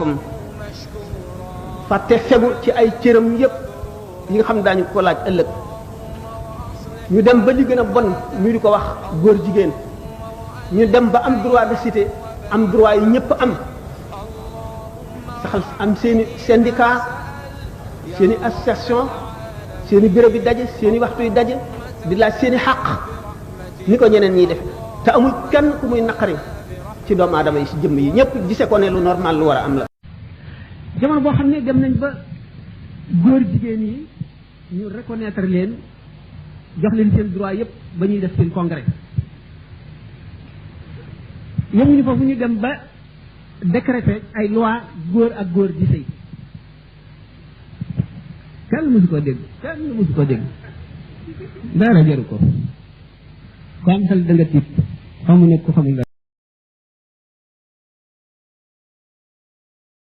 boppam fàtte fegu ci ay cëram yépp yi nga xam ne daañu ko laaj ëllëg ñu dem ba li gën a bon ñu di ko wax góor jigéen ñu dem ba am droit de cité am droit yi ñëpp am saxal am seeni syndicat seeni association seeni béréb yi daje seeni waxtu yi daje di laaj seeni xàq ni ko ñeneen ñiy def te amul kenn ku muy naqari ci doomu aadama yi si jëmm yi ñëpp gise ko ne lu normal lu war a am la. jamono boo xam ne dem nañ ba góor jigéen yi ñu reconnaître leen jox leen seen droit yëpp ba ñuy def seen congrès yemuñu foofu ñu dem ba décréter ay loi góor ak góor di sëy kenn mësu ko dégg dara jaru ko ko am xel da nga tiit xamu ne ko xamul nga